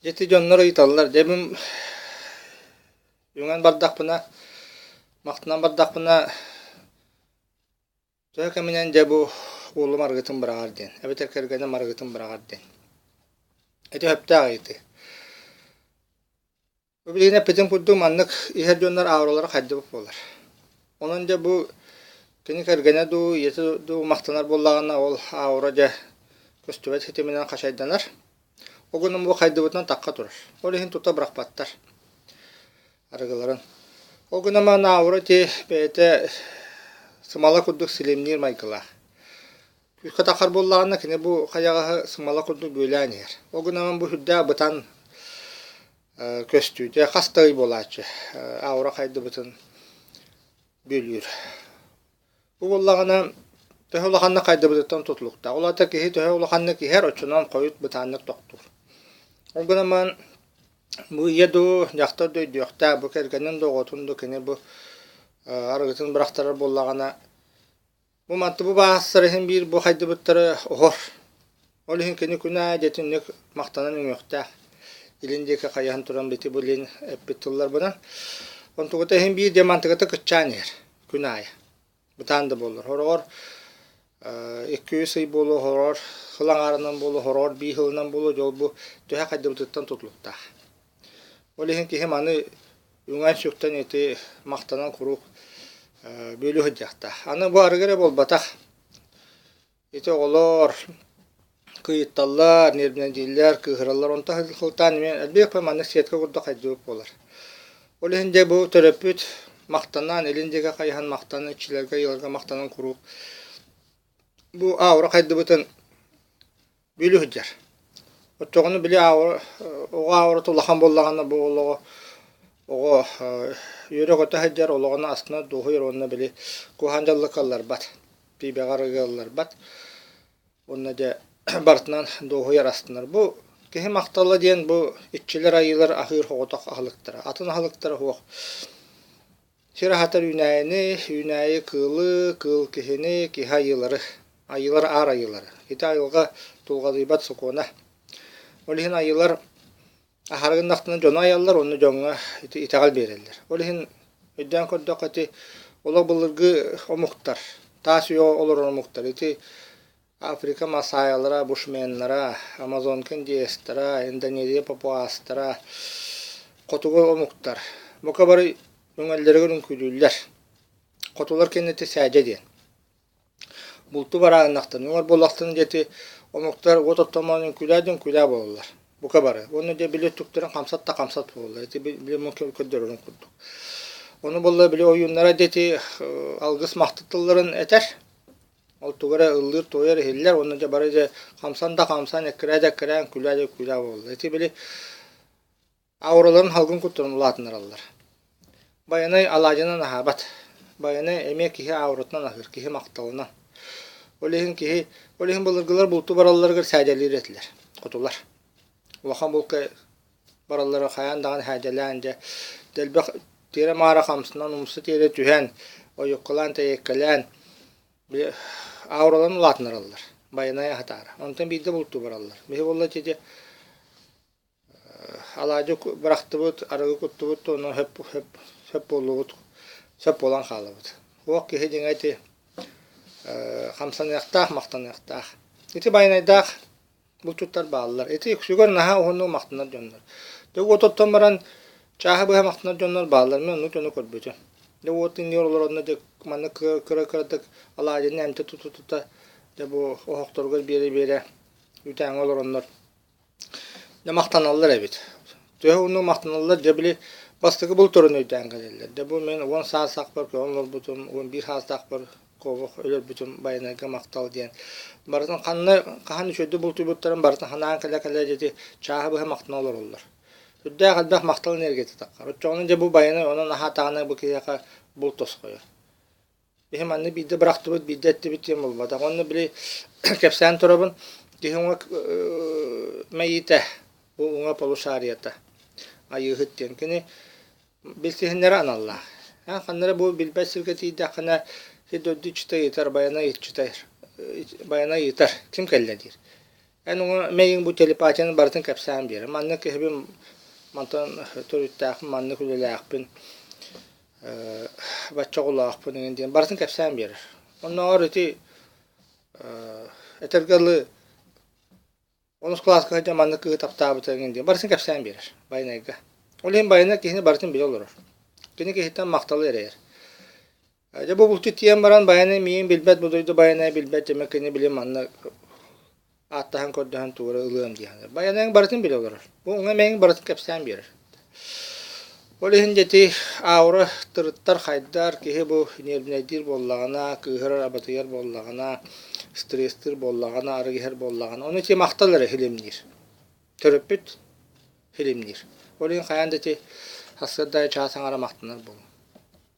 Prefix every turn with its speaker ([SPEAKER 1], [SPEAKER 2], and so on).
[SPEAKER 1] Ити дьоннор ыйыталлар, дьэ мин үҥэн бардахпына, махтанан бардахпына, төһө кэминэн дьэ бу уолум арыгытын быраҕар диэн, эбэтэр кэргэним арыгытын быраҕар диэн. Ити сөптөөх ыйытыы. Бу билигин эппитим курдук маннык иһэр дьоннор ауралара хайдыбыт буолар. Онон дьэ бу кини кэргэнэ дуу, ийэтэ дуу махтанар буоллаҕына ол аура дьэ көстүбэт ситиминэн хачайданар. Ол гынан бу хайдыбытынан тахха турар. Ол иһин тута бырахпаттар арыгыларын. Ол гынан баран аура ити бэйэтэ сымала курдук силимниир майгылаах. Күүскэ таххар буоллаҕына кини бу хайаҕаһы сымала курдук бүөлээн иһэр. Ол гынан бу сүрдээх бытаан көстүүтэ хас да ый буолааччы аура хайдыбытын бүөлүүр. Бу буоллаҕына төһө улаханнык хайдыбытыттан тутулуктаах. Ол аата киһи төһө улаханнык иһэр, оччонон хойут бытааннык тохтуур. Ол гынан баран бу ийэ дуу, дьахтар да өйдүөхтээх, бу кэргэнин да оҕотун да кини бу арыгытын бырахтарар буоллаҕына Бу манты бу баастар иһин биир бу хайдыбыттары оһор. Ол иһин кини күн аайы дьэтинник махтанан үҥүөхтээх. Илин диэки хайыһан туран бити бу илин эппит тылларбынан. Онтугута иһин биир диэн мантыгата кыччаан иһэр күн аайы. Бытаан да буоллар. Хороҕор 2-3 ый буолуо, хороҕор сыл аҥаарынан буолуо, хороҕор биир сылынан буолуо, дьол бу төһө хайдыбытыттан тутулуктаах. Ол иһин киһи маны үҥэн-сүктэн ити махтанан куруук бүөлүү сылдьыахтаах. Аны бу арыгы эрэ буолбатах. Ити оҕолор кыйытталлар, нервнэйдииллэр, кыыһыраллар. Онтон сылтаан эмиэ элбэх маннык сетка курдук хайдыбыт буолар. Ол иһин дьэ бу төрөппүт махтанан, илин диэки хайыһан махтанан, иччилэргэ, ыалга махтанан куруук бу аура хайдыбытын Бүлүү сылдьар. Оччоҕуна били оҕо аурата улахан буоллаҕына бу олоҕу оҕо үөрэ-көтө сылдьар, олоҕун астына дуоһуйар уонна били куһаҕан дьаллыкка ылларбат, пиибэҕэ арыгы ылларбат уонна дьэ барытынан дуоһуйар астынар. Бу киһи махтала диэн бу иччилэр айыылар аһыыр соҕотох аһылыктара. Атын аһылыктара суох. Сир аһатар үүнээйини, үүнээйи кыылы, кыыл киһини, киһи айыылары, айыылар аар айыылары. Ити айылҕа тулҕадыйбат сокуона. Ол иһин айыылар аһара гыннахтарына дьону айаллар уонна дьоҥҥо ити итэҕэл биэрэллэр. Ол иһин өйдөөн көрдөххө ити олох былыргы омуктар, таас үйэ олорор омуктар ити Африка масаайалара, бушменнара, Амазонка индеецтара, Индонезия папуастара, хотугу омуктар бука бары үҥэллэригэр үҥкүүлүүллэр. Хотулар кэннити сээдьэ диэн. Булту барааннахтан, үҥэр буоллахтарын диэти омуктар уот оттомоон үҥкүүлээ да үҥкүүлээ буолаллар. Бука бары. Уонна дьэ били өттүктэрин хамсат да хамсат буолаллар. Ити били көрдөрөрүн курдук. Ону буолла били ойууннара диэти алгыс махтал тылларын этэр. Ол тугу эрэ ыллыыр-туойар иһиллэр уонна дьэ бары дьэ хамсан да хамсан, эккирээ да эккирээн, күлээ да күлээ буолла. Ити били аураларын халгын куттарын улаатыннараллар. Байанай алаадьынан аһаабат. Байанай эмиэ киһи ауратынан аһыыр, киһи махталынан. Ол иһин киһи, ол иһин былыргылар бултуу баралларыгар сээдьэлиир этилэр, хотулар. Улахан булка бараллара хайаан даҕаны сээдьэлээн дьэ дэлбэх тиэрэ-маара хамсанан умса тиэрэ түһэн, ойуккалаан-тэйиэккэлээн били аураларын улаатыннараллар, байанай аһатаары. Онтон биирдэ бултуу бараллар. Биһи буолла ити алаадьы бырахтыбыт, арыгы куттубут, онон сөп, сөп, сөп буоллубут, сөп буолан хаалабыт. Уох киһи дьиҥэ ити хамсаныахтаах, махтаныахтаах. Ити байанайдаах Булчуттар бааллар. Ити үксүгэр наһаа уһуннук махтанар дьоннор. Дьэ уот оттон баран чааһы быһа махтанар дьоннор бааллар. Мин оннук дьону көрбүтүм. Дьэ уот иннигэр олоронно дьэ маннык кыра-кыратык алаадьыны эмтэ тута-тута дьэ бу оһохторугар биэрэ-биэрэ үтээҥҥэ олороннор дьэ махтаналлар эбит. Төһө уһуннук махтаналлар дьэ били бастакы бултарын өйдөөн кэлэллэр. Дьэ бу мин 10 саастаахпар көҕөн олорбутум, 11 саастаахпар Кобах өлөрбүтүм Байанайга махтал диэн. Барытын ханна хаһан үчүгэйдик бултуйбуттарын барытын санаан кэлэ-кэлэ дьэти чааһы быһа махтана олороллор. Үрдээх элбэх махтал энергията таххар. Оччоҕуна дьэ бу Байанай онон аһаатаҕына бу киһиэхэ булт тосхойор. Биһи манна биирдэ бырахтыбыт, биирдэ эттибит диэн буолбатах. Онно били кэпсээн турабын, киһи уҥа мэйиитэ, бу уҥа полушарията, айыыһыт диэн. Кини Билсиһиннэрэ аналлаах. Эн ханна эрэ бу билбэт сиргэ тиийдэххинэ, сир дойду иччитэ ыйытар, байанай иччитэ байанай ыйытар, ким кэллэ диир. Эн уҥа мэйиҥ бу телепатияны барытын кэпсээн биэрэр. Маннык киһибин мантан төрүттээхпин, маннык үлэлээхпин, бачча оҕолоохпун эҥин диэн барытын кэпсээн биэрэр. Оннооҕор ити этэргэ дылы онус кылааска сылдьан маннык кыыһы таптаабыта эҥин диэн барытын кэпсээн биэрэр Байанайга. Ол иһин Байанай киһини барытын билэ олорор. Кини киһиттэн махталы эрэйэр. Дьэ бу булчут тиийэн баран Байанай миигин билбэт, бу дойду Байанай билбэт дьэ кини били манна ааттаһан көрдөһөн тугу эрэ ылыам дии саныыр. Байанайыҥ барытын билэ олорор. Бу уҥа мэйиҥ барытын кэпсээн биэрэр. Ол иһин дьэ ити аура тырыттар хайдар, киһи бу ньиэрбинэйдиир буоллаҕына, кыыһырар абатыйар буоллаҕына, стресстиир буоллаҕына, арыгы иһэр буоллаҕына, ону ити махтал эрэ хилимниир. Төрөппүт хилимниир. Ол иһин хайаан да ити сарсыарда аайы чаас аҥара махтанар буолуҥ.